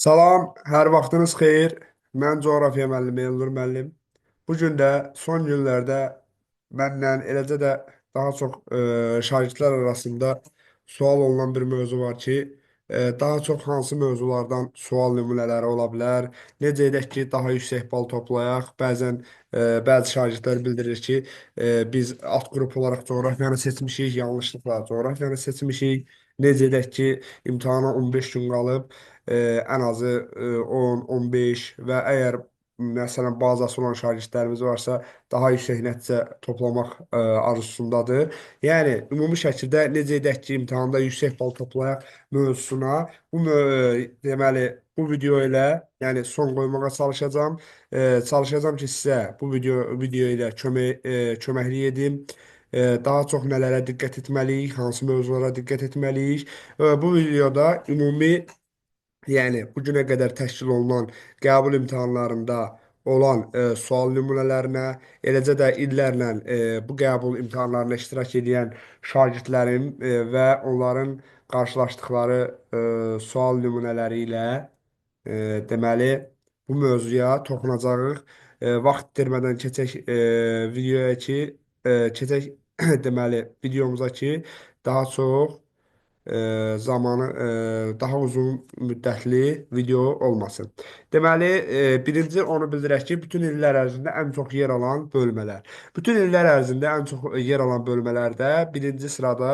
Salam, hər vaxtınız xeyir. Mən coğrafiya müəllimi Elnur müəllim. Bu gün də son günlərdə mənlə, eləcə də daha çox şagirdlər arasında sual olunan bir mövzu var ki, daha çox hansı mövzulardan sual nümunələri ola bilər? Necə edək ki, daha yüksək bal toplayaq? Bəzən bəzi şagirdlər bildirir ki, biz alt qrup olaraq coğrafiyanı seçmişik, yanlışlıqla coğrafiyanı seçmişik. Necə edək ki, imtahana 15 gün qalıb, ən azı 10, 15 və əgər məsələn bazası olan şagirdlərimiz varsa, daha yüksək nəticə toplamaq arzusundadır. Yəni ümumi şəkildə necə edək ki, imtahanda yüksək bal toplayaq mövzusuna bu deməli bu video ilə, yəni son qoymağa çalışacağam. Çalışacağam ki, sizə bu video ilə köməklik edim. Daha çox nələrə diqqət etməliyik, hansı mövzulara diqqət etməliyik. Bu videoda ümumi, yəni bu günə qədər təşkil olunan qəbul imtahanlarında olan sual nümunələrinə, eləcə də illərlə bu qəbul imtahanlarına iştirak edən şagirdlərin və onların qarşılaşdıqları sual nümunələri ilə deməli bu mövzuya toxunacağıq. Vaxt itirmədən keçək videoya ki, keçək deməli videomuza ki, daha çox zamanı daha uzun müddətli video olmasın. Deməli, birinci onu bildirək ki, bütün illər ərzində ən çox yer alan bölmələr. Bütün illər ərzində ən çox yer alan bölmələrdə birinci sırada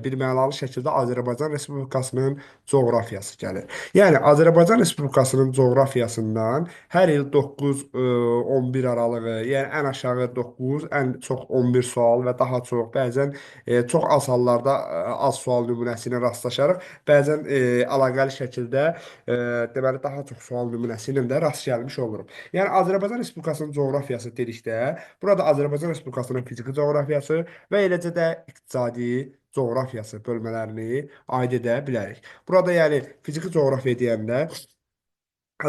bir mənalı şəkildə Azərbaycan Respublikasının coğrafiyası gəlir. Yəni Azərbaycan Respublikasının coğrafiyasından hər il 9, 11 aralığı, yəni ən aşağı 9, ən çox 11 sual və daha çox, bəzən çox az hallarda az sual nümunəsi ilə rastlaşarıq. Bəzən əlaqəli şəkildə deməli daha çox sual nümunəsi ilə də rast gəlmiş oluruq. Yəni Azərbaycan Respublikasının coğrafiyası dedikdə, burada Azərbaycan Respublikasının fiziki coğrafiyası və eləcə də iqtisadi coğrafiyası bölmələrini aid edə bilərik. Burada yəni fiziki coğrafiya deyəndə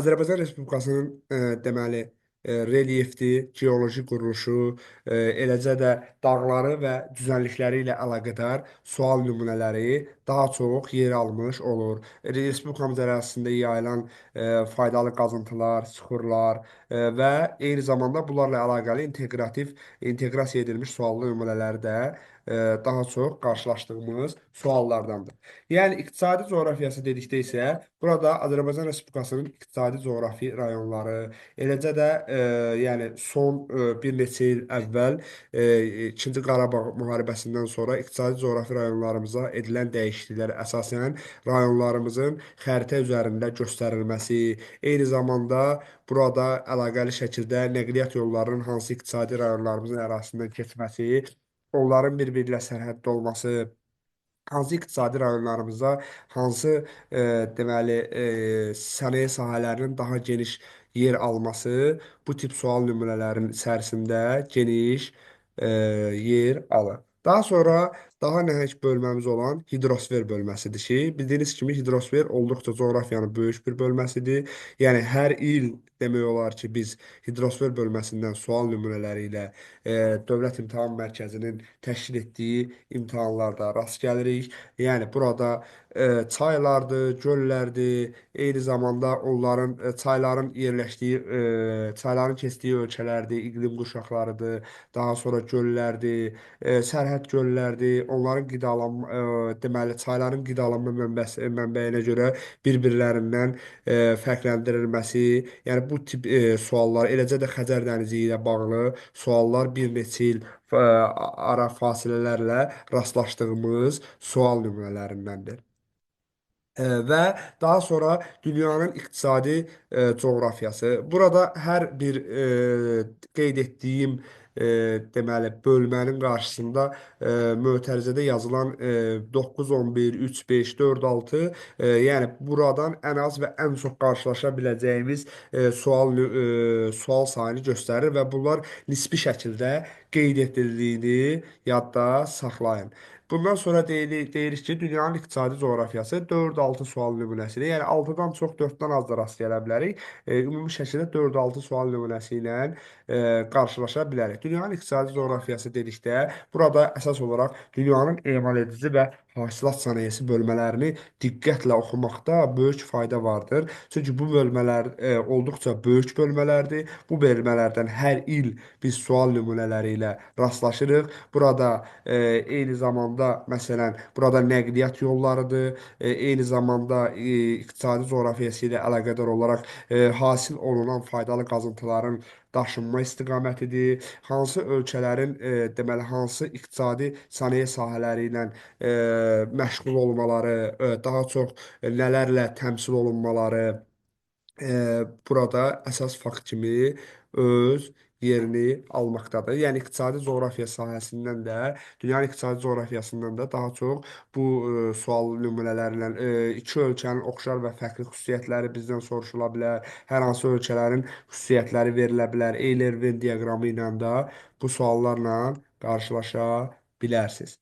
Azərbaycan Respublikasının deməli relyefdir, geoloji quruluşu, eləcə də dağları və düzənlikləri ilə əlaqədar sual nümunələri daha çox yer almış olur. Respublikamız ərazisində yayılan faydalı qazıntılar, süxurlar və eyni zamanda bunlarla əlaqəli inteqrasiya edilmiş suallı nümunələri də daha çox qarşılaşdığımız suallardandır. Yəni iqtisadi coğrafiyası dedikdə isə burada Azərbaycan Respublikasının iqtisadi coğrafi rayonları, eləcə də yəni son bir neçə il əvvəl İkinci Qarabağ müharibəsindən sonra iqtisadi coğrafi rayonlarımıza edilən dəyişikliklər, əsasən rayonlarımızın xəritə üzərində göstərilməsi, eyni zamanda burada əlaqəli şəkildə nəqliyyat yollarının hansı iqtisadi rayonlarımızın ərazisindən keçməsi, onların bir-biri ilə sərhəddə olması, hansı iqtisadi rayonlarımızda hansı deməli sənaye sahələrinin daha geniş yer alması bu tip sual nümunələrinin içərisində geniş yer alır. Daha sonra daha nəhəng bölməmiz olan hidrosfer bölməsidir ki, bildiyiniz kimi hidrosfer olduqca coğrafiyanın böyük bir bölməsidir. Yəni hər il demək olar ki, biz hidrosfer bölməsindən sual nümunələri ilə Dövlət İmtahan Mərkəzinin təşkil etdiyi imtahanlarda rast gəlirik. Yəni burada çaylardır, göllərdir, eyni zamanda onların çayların yerləşdiyi, çayların keçdiyi ölkələrdir, iqlim qurşaqlarıdır, daha sonra göllərdir, sərhəd göllərdir, onların qidalanma, deməli çayların qidalanma mənbəyinə görə bir-birlərindən fərqləndirilməsi, yəni bu tip suallar, eləcə də Xəzər dənizi ilə bağlı suallar bir neçə il ara fasilələrlə rastlaşdığımız sual nümunələrindəndir. Və daha sonra dünyanın iqtisadi coğrafiyası. Burada hər bir qeyd etdiyim deməli bölmənin qarşısında mötərizədə yazılan 9, 11, 3, 5, 4, 6, yəni buradan ən az və ən çox qarşılaşa biləcəyimiz sual sayını göstərir və bunlar nisbi şəkildə qeyd edildiyini yadda saxlayın. Bundan sonra deyirik ki, dünyanın iqtisadi coğrafiyası 4-6 sual nümunəsidir. Yəni 6-dan çox, 4-dən az da rast gələ bilərik. Ümumi şəkildə 4-6 sual nümunəsi ilə qarşılaşa bilərik. Dünyanın iqtisadi coğrafiyası dedikdə, burada əsas olaraq dünyanın emal edici və hasilat sənayesi bölmələrini diqqətlə oxumaqda böyük fayda vardır. Çünki bu bölmələr olduqca böyük bölmələrdir. Bu bölmələrdən hər il biz sual nümunələri ilə rastlaşırıq. Burada eyni zamanda, məsələn, burada nəqliyyat yollarıdır. Eyni zamanda iqtisadi coğrafiyası ilə əlaqədar olaraq hasil olunan faydalı qazıntıların daşınma istiqamətidir. Hansı ölkələrin, deməli, hansı iqtisadi sənaye sahələri ilə məşğul olmaları, daha çox nələrlə təmsil olunmaları burada əsas fakt kimi öz yerini almaqdadır. Yəni iqtisadi coğrafiya sahəsindən də, dünyanın iqtisadi coğrafiyasından da daha çox bu sual nümunələrlə iki ölkənin oxşar və fərqli xüsusiyyətləri bizdən soruşula bilər. Hər hansı ölkələrin xüsusiyyətləri verilə bilər. Euler-Venn diaqramı ilə də bu suallarla qarşılaşa bilərsiniz.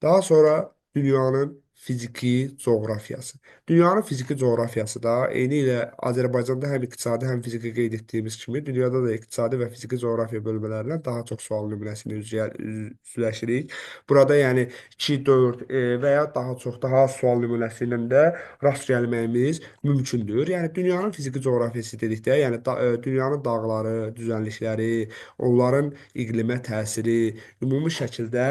Daha sonra dünyanın fiziki coğrafiyası. Dünyanın fiziki coğrafiyası da eyni ilə Azərbaycanda həm iqtisadi, həm fiziki qeyd etdiyimiz kimi dünyada da iqtisadi və fiziki coğrafiya bölmələrindən daha çox sual nümunəsini üzləşirik. Burada yəni 2, 4 və ya daha çox, daha az sual nümunəsi ilə də rast gəlməyimiz mümkündür. Yəni dünyanın fiziki coğrafiyası dedikdə, yəni dünyanın dağları, düzənlikləri, onların iqlimə təsiri, ümumi şəkildə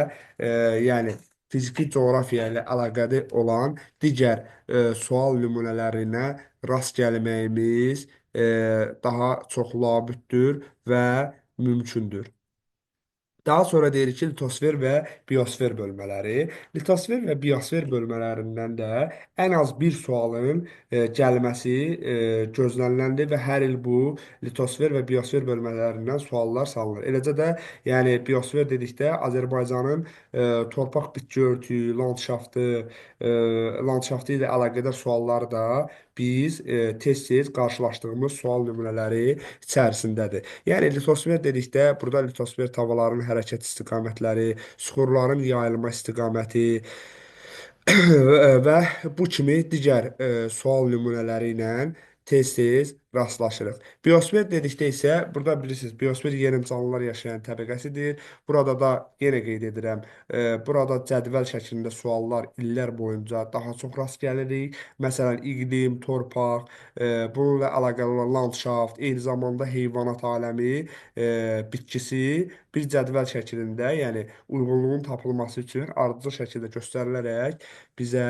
yəni fiziki coğrafiya ilə əlaqəli olan digər sual nümunələrinə rast gəlməyimiz daha çox labüddür və mümkündür. Daha sonra deyirik ki, litosfer və biosfer bölmələri. Litosfer və biosfer bölmələrindən də ən az bir sualın gəlməsi gözləniləndir və hər il bu litosfer və biosfer bölmələrindən suallar salınır. Eləcə də, yəni biosfer dedikdə Azərbaycanın torpaq bitki örtüyü, landşaftı ilə əlaqədar sualları da biz tez-tez qarşılaşdığımız sual nümunələri içərisindədir. Yəni litosfer dedikdə burada litosfer tavalarının hərəkət istiqamətləri, süxurların yayılma istiqaməti və bu kimi digər sual nümunələri ilə tez-tez rastlaşırıq. Biosfer dedikdə isə burada bilirsiniz, biosfer yerin canlılar yaşayan təbəqəsidir. Burada da yenə qeyd edirəm, burada cədvəl şəklində suallar illər boyunca daha çox rast gəlirik. Məsələn, iqlim, torpaq, bununla əlaqəli olan landşaft, eyni zamanda heyvanat aləmi, bitkisi bir cədvəl şəklində, yəni uyğunluğun tapılması üçün ardıcıl şəkildə göstərilərək bizə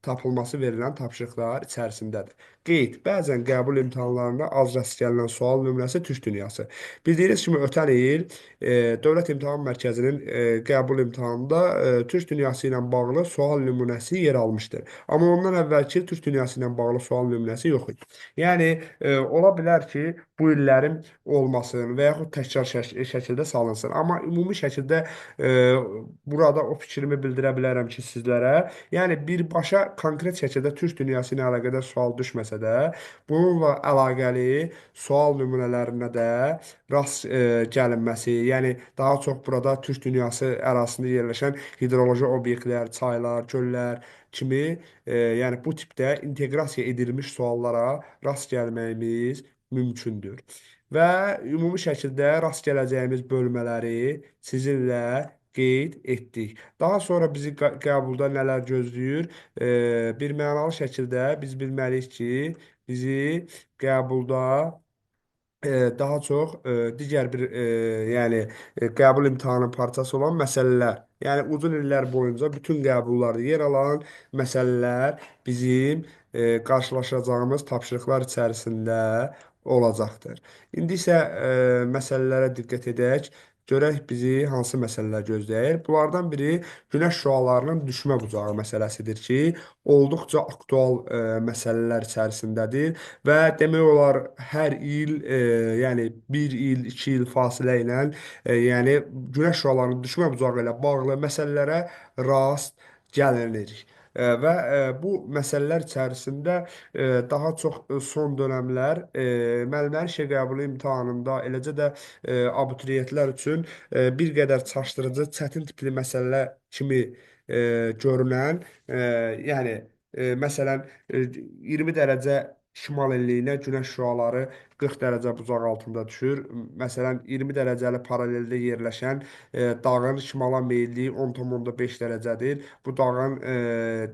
tapılması verilən tapşırıqlar içərisindədir. Qeyd, bəzən qəbul imtahanlarında az rast gəlinən sual nümunəsi Türk dünyası. Bildiyiniz kimi ötən il Dövlət İmtahan Mərkəzinin qəbul imtahanında Türk dünyası ilə bağlı sual nümunəsi yer almışdır. Amma ondan əvvəlki Türk dünyası ilə bağlı sual nümunəsi yox idi. Yəni, ola bilər ki, bu illərin olmasın və yaxud təkrar şəkildə salınsın. Amma ümumi şəkildə burada o fikrimi bildirə bilərəm ki, sizlərə, yəni birbaşa konkret şəkildə Türk dünyası ilə əlaqədar sual düşməsə də, bununla əlaqəli sual nümunələrinə də rast gəlinməsi, yəni daha çox burada Türk dünyası ərazisində yerləşən hidroloji obyektlər, çaylar, göllər kimi, yəni bu tipdə inteqrasiya edilmiş suallara rast gəlməyimiz mümkündür. Və ümumi şəkildə rast gələcəyimiz bölmələri sizinlə qeyd etdik. Daha sonra bizi qəbulda nələr gözləyir? Bir mənalı şəkildə biz bilməliyik ki, bizi qəbulda daha çox digər bir yəni qəbul imtahanının parçası olan məsələlər, yəni uzun illər boyunca bütün qəbullarda yer alan məsələlər bizim qarşılaşacağımız tapşırıqlar içərisində olacaqdır. İndi isə məsələlərə diqqət edək. Görək bizi hansı məsələlər gözləyir. Bunlardan biri günəş şüalarının düşmə bucağı məsələsidir ki, olduqca aktual məsələlər içərisindədir və demək olar hər il, yəni bir il, 2 il fasilə ilə, yəni günəş şüalarının düşmə bucağı ilə bağlı məsələlərə rast gəlinirik. Və bu məsələlər içərisində daha çox son dönəmlər müəllimlərin işə qəbulu imtahanında, eləcə də abituriyentlər üçün bir qədər çaşdırıcı, çətin tipli məsələlər kimi görünən, yəni məsələn, 20 dərəcə şimal enliyinə günəş şüaları 40 dərəcə bucaq altında düşür. Məsələn, 20 dərəcəli paraleldə yerləşən dağın şimala meyilliyi 10,5 dərəcədir. Bu dağın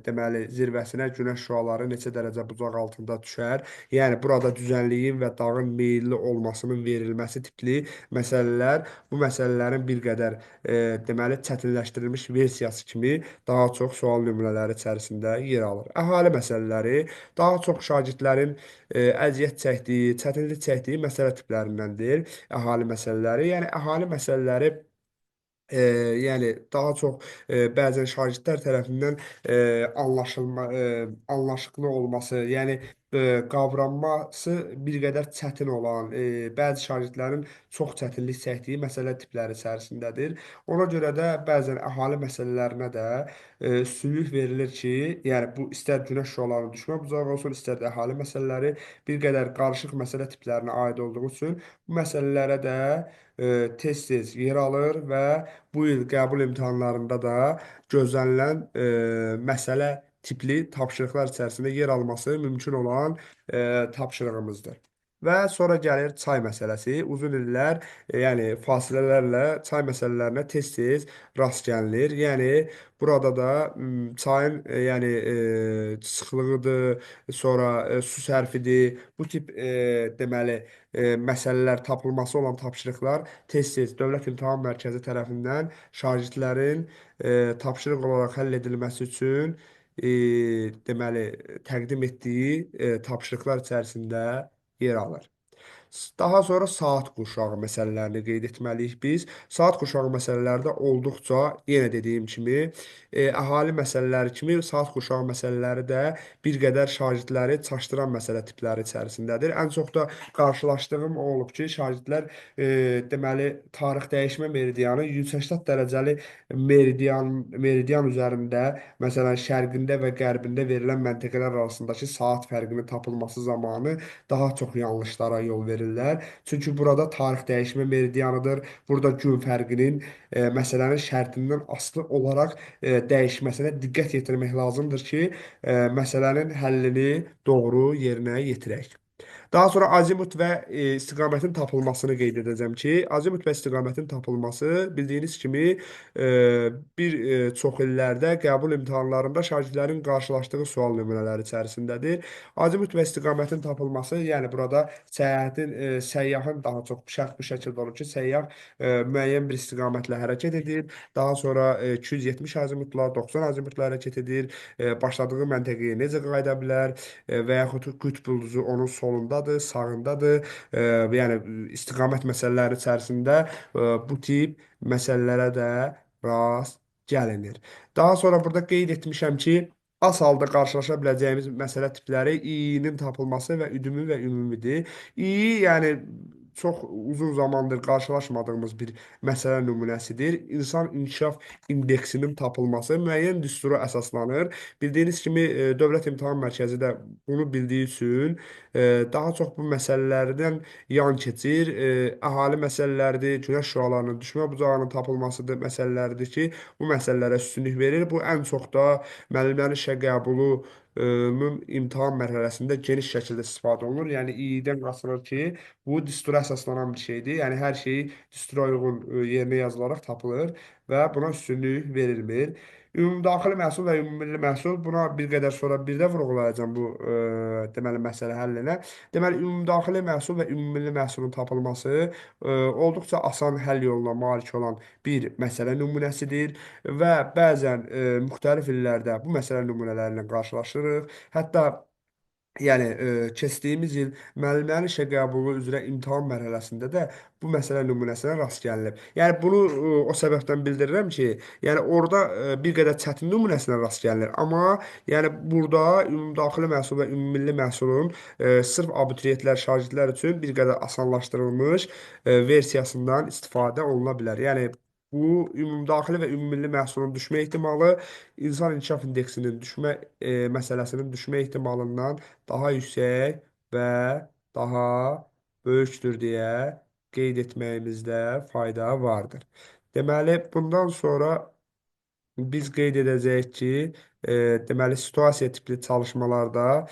deməli zirvəsinə günəş şüaları neçə dərəcə bucaq altında düşər? Yəni, burada düzənliyin və dağın meyilli olmasının verilməsi tipli məsələlər bu məsələlərin bir qədər deməli çətinləşdirilmiş versiyası kimi daha çox sual nümunələri içərisində yer alır. Əhali məsələləri daha çox şagirdlərin əziyyət çəkdiyi, çətinlik çəkdiyi məsələ tiplərindəndir əhali məsələləri. Yəni, əhali məsələləri yəni daha çox bəzən şagirdlər tərəfindən anlaşıqlı olması, yəni qavranması bir qədər çətin olan, bəzi şagirdlərin çox çətinlik çəkdiyi məsələ tipləri içərisindədir. Ona görə də bəzən əhali məsələlərinə də üstünlük verilir ki, yəni bu istər günəş şüalarının düşmə bucağı olsun, istər də əhali məsələləri bir qədər qarışıq məsələ tiplərinə aid olduğu üçün bu məsələlərə də tez-tez yer alır və bu il qəbul imtahanlarında da gözlənilən məsələ tipli tapşırıqlar içərisində yer alması mümkün olan tapşırığımızdır. Və sonra gəlir çay məsələsi. Uzun illər, yəni fasilələrlə çay məsələlərinə tez-tez rast gəlinir. Yəni burada da çayın yəni sıxlığıdır, sonra su sərfidir. Bu tip deməli məsələlər tapılması olan tapşırıqlar tez-tez Dövlət İmtahan Mərkəzi tərəfindən şagirdlərin tapşırıq olaraq həll edilməsi üçün deməli təqdim etdiyi tapşırıqlar içərisində yer alır. Daha sonra saat qurşağı məsələlərini qeyd etməliyik biz. Saat qurşağı məsələləri də olduqca, yenə dediyim kimi, əhali məsələləri kimi saat qurşağı məsələləri də bir qədər şagirdləri çaşdıran məsələ tipləri içərisindədir. Ən çox da qarşılaşdığım o olub ki, şagirdlər deməli, tarix dəyişmə meridianı 180 dərəcəli meridian üzərində, məsələn, şərqində və qərbində verilən məntəqələr arasındakı saat fərqinin tapılması zamanı daha çox yanlışlara yol verirlər. Çünki burada tarix dəyişmə meridianıdır. Burada gün fərqinin məsələnin şərtindən asılı olaraq dəyişməsinə diqqət yetirmək lazımdır ki, məsələnin həllini doğru yerinə yetirək. Daha sonra azimut və istiqamətin tapılmasını qeyd edəcəm ki, azimut və istiqamətin tapılması bildiyiniz kimi bir çox illərdə qəbul imtahanlarında şagirdlərin qarşılaşdığı sual nümunələri içərisindədir. Azimut və istiqamətin tapılması, yəni burada səyahətin, səyyahın daha çox şərt bu şəkildə olur ki, səyyah müəyyən bir istiqamətlə hərəkət edir. Daha sonra 270 azimutla, 90 azimutla hərəkət edir. Başladığı məntəqəyə necə qayıda bilər və yaxud qütb ulduzu onun solundadır, sağındadır. Yəni istiqamət məsələləri içərisində bu tip məsələlərə də rast gəlinir. Daha sonra burada qeyd etmişəm ki, az halda qarşılaşa biləcəyimiz məsələ tipləri İİ-nin tapılması və üdümü və ümumidir. İİ, yəni çox uzun zamandır qarşılaşmadığımız bir məsələ nümunəsidir. İnsan inkişaf indeksinin tapılması müəyyən düstura əsaslanır. Bildiyiniz kimi, Dövlət İmtahan Mərkəzi də bunu bildiyi üçün daha çox bu məsələlərdən yan keçir. Əhali məsələləridir, günəş şüalarının düşmə bucağının tapılmasıdır, məsələləridir ki, bu məsələlərə üstünlük verir. Bu ən çox da müəllimlərin işə qəbulunun imtahan mərhələsində geniş şəkildə istifadə olunur. Yəni İİ-dən qaçılır ki, bu düstura əsaslanan bir şeydir. Yəni hər şey düstura uyğun yerinə yazılaraq tapılır və buna üstünlük verilmir. Ümumdaxili məhsul və ümummilli məhsul, buna bir qədər sonra bir də vurğulayacağam bu deməli məsələ həllinə. Deməli ümumdaxili məhsul və ümummilli məhsulun tapılması olduqca asan həll yoluna malik olan bir məsələ nümunəsidir və bəzən müxtəlif illərdə bu məsələ nümunələri ilə qarşılaşırıq. Hətta yəni keçdiyimiz il müəllimlərin işə qəbulu üzrə imtahan mərhələsində də bu məsələ nümunəsinə rast gəlinib. Yəni bunu o səbəbdən bildirirəm ki, yəni orada bir qədər çətin nümunəsinə rast gəlinir. Amma yəni burada ümumdaxili məhsul və ümummilli məhsulun sırf abituriyentlər, şagirdlər üçün bir qədər asanlaşdırılmış versiyasından istifadə oluna bilər. Yəni bu ümumdaxili və ümummilli məhsulun düşmə ehtimalı insan inkişaf indeksinin düşmə məsələsinin düşmə ehtimalından daha yüksək və daha böyükdür deyə qeyd etməyimizdə fayda vardır. Deməli, bundan sonra biz qeyd edəcəyik ki, Deməli, situasiya tipli çalışmalarda,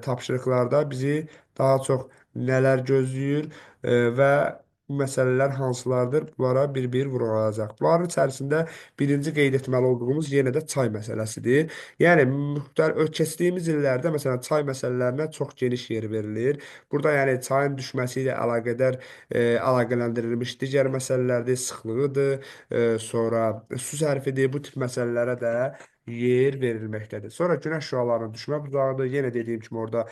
tapşırıqlarda bizi daha çox nələr gözləyir və bu məsələlər hansılardır? Bunlara bir-bir vurğulayacaq. Bunların içərisində birinci qeyd etməli olduğumuz yenə də çay məsələsidir. Yəni, müxtəlif keçdiyimiz illərdə məsələn çay məsələlərinə çox geniş yer verilir. Burada yəni çayın düşməsi ilə əlaqələndirilmiş digər məsələlərdir, sıxlığıdır, sonra su sərfidir. Bu tip məsələlərə də yer verilməkdədir. Sonra günəş şüalarının düşmə bucağıdır. Yenə dediyim kimi orada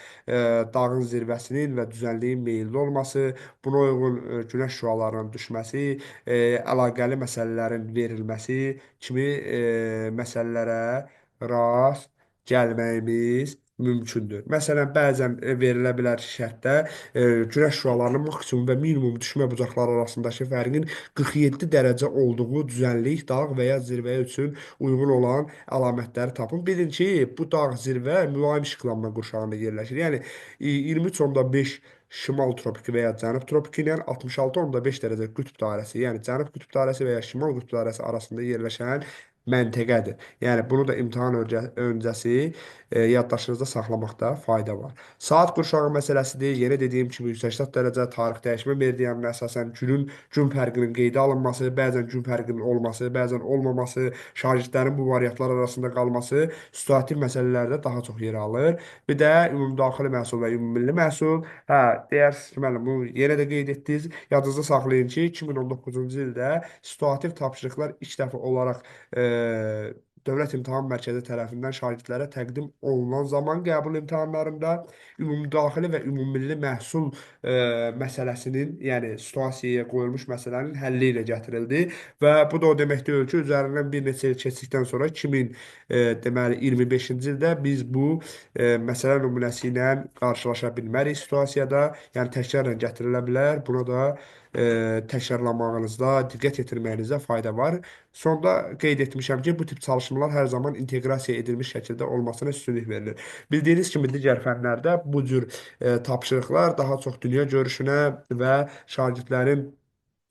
dağın zirvəsinin və düzənliyin meyilli olması, buna uyğun günəş şüalarının düşməsi, əlaqəli məsələlərin verilməsi kimi məsələlərə rast gəlməyimiz mümkündür. Məsələn, bəzən verilə bilər şərtdə günəş şüalarının maksimum və minimum düşmə bucaqları arasındakı fərqin 47 dərəcə olduğu düzənlik, dağ və ya zirvə üçün uyğun olan əlamətləri tapın. Bilin ki, bu dağ zirvə mülayim işıqlanma qurşağında yerləşir. Yəni, 23,5 şimal tropiki və ya cənub tropiki ilə 66,5 dərəcə qütb dairəsi, yəni cənub qütb dairəsi və ya şimal qütb dairəsi arasında yerləşən məntəqədir. Yəni, bunu da imtahan öncəsi yaddaşınızda saxlamaqda fayda var. Saat qurşağı məsələsidir. Yenə dediyim kimi 180 dərəcə tarix dəyişmə meridianına əsasən gün fərqinin qeydə alınması, bəzən gün fərqinin olması, bəzən olmaması, şagirdlərin bu variantlar arasında qalması situativ məsələlərdə daha çox yer alır. Bir də ümumdaxili məhsul və ümummilli məhsul. Hə, deyərsiniz ki, müəllim, bunu yenə də qeyd etdiniz. Yadınızda saxlayın ki, 2019-cu ildə situativ tapşırıqlar ilk dəfə olaraq Dövlət İmtahan Mərkəzi tərəfindən şagirdlərə təqdim olunan zaman qəbul imtahanlarında ümumdaxili və ümummilli məhsul məsələsinin, yəni situasiyaya qoyulmuş məsələnin həlli ilə gətirildi və bu da o demək deyil ki, üzərindən bir neçə il keçdikdən sonra 2025-ci ildə biz bu məsələ nümunəsi ilə qarşılaşa bilmərik situasiyada, yəni təkrarla gətirilə bilər. Buna da təkrarlamağınızda, diqqət yetirməyinizdə fayda var. Sonda qeyd etmişəm ki, bu tip çalışmalar hər zaman inteqrasiya edilmiş şəkildə olmasına üstünlük verilir. Bildiyiniz kimi digər fənlərdə bu cür tapşırıqlar daha çox dünya görüşünə və şagirdlərin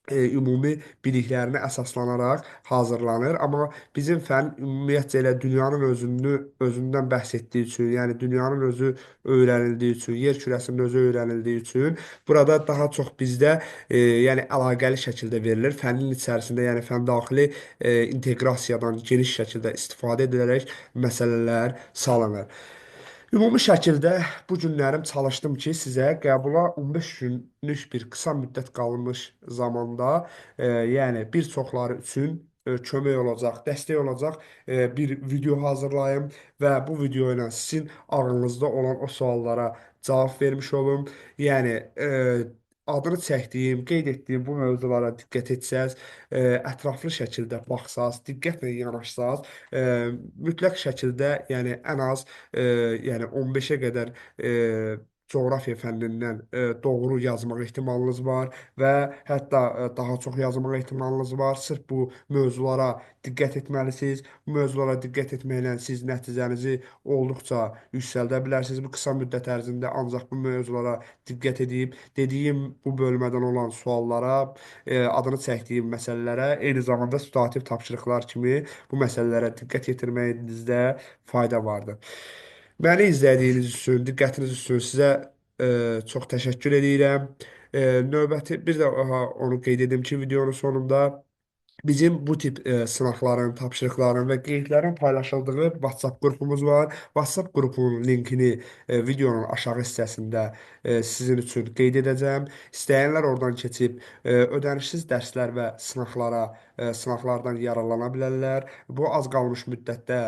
ümumi biliklərinə əsaslanaraq hazırlanır. Amma bizim fən ümumiyyətcə elə dünyanın özündən bəhs etdiyi üçün, yəni dünyanın özü öyrənildiyi üçün, yer kürəsinin özü öyrənildiyi üçün burada daha çox bizdə yəni əlaqəli şəkildə verilir. Fənin içərisində, yəni fən daxili inteqrasiyadan geniş şəkildə istifadə edilərək məsələlər salınır. Ümumi şəkildə bu günlərim çalışdım ki, sizə qəbula 15 günlük bir qısa müddət qalmış zamanda, yəni bir çoxları üçün kömək olacaq, dəstək olacaq bir video hazırlayım və bu video ilə sizin ağlınızda olan o suallara cavab vermiş olum. Yəni, adını çəkdiyim, qeyd etdiyim bu mövzulara diqqət etsəz, ətraflı şəkildə baxsaz, diqqətlə yanaşsaz, mütləq şəkildə, yəni ən az, yəni 15-ə qədər coğrafiya fənnindən doğru yazmaq ehtimalınız var və hətta daha çox yazmaq ehtimalınız var. Sırf bu mövzulara diqqət etməlisiniz. Bu mövzulara diqqət etməklə siz nəticənizi olduqca yüksəldə bilərsiniz. Bu qısa müddət ərzində ancaq bu mövzulara diqqət edib, dediyim bu bölmədən olan suallara, adını çəkdiyim məsələlərə, eyni zamanda situativ tapşırıqlar kimi bu məsələlərə diqqət yetirməyinizdə fayda vardır. Məni izlədiyiniz üçün, diqqətiniz üçün sizə çox təşəkkür edirəm. Növbəti, bir də onu qeyd edim ki, videonun sonunda bizim bu tip sınaqların, tapşırıqların və qeydlərin paylaşıldığı WhatsApp qrupumuz var. WhatsApp qrupunun linkini videonun aşağı hissəsində sizin üçün qeyd edəcəm. İstəyənlər oradan keçib ödənişsiz dərslər və sınaqlardan yararlana bilərlər. Bu az qalmış müddətdə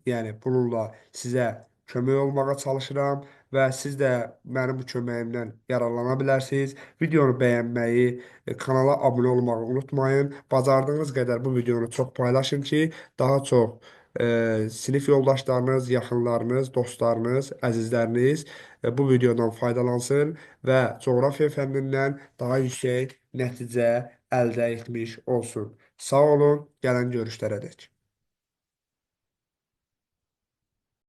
yəni bununla sizə kömək olmağa çalışıram və siz də mənim bu köməyimdən yararlana bilərsiniz. Videonu bəyənməyi, kanala abunə olmağı unutmayın. Bacardığınız qədər bu videonu çox paylaşın ki, daha çox sinif yoldaşlarınız, yaxınlarınız, dostlarınız, əzizləriniz bu videodan faydalansın və coğrafiya fənnindən daha yüksək nəticə əldə etmiş olsun. Sağ olun, gələn görüşlərə dək.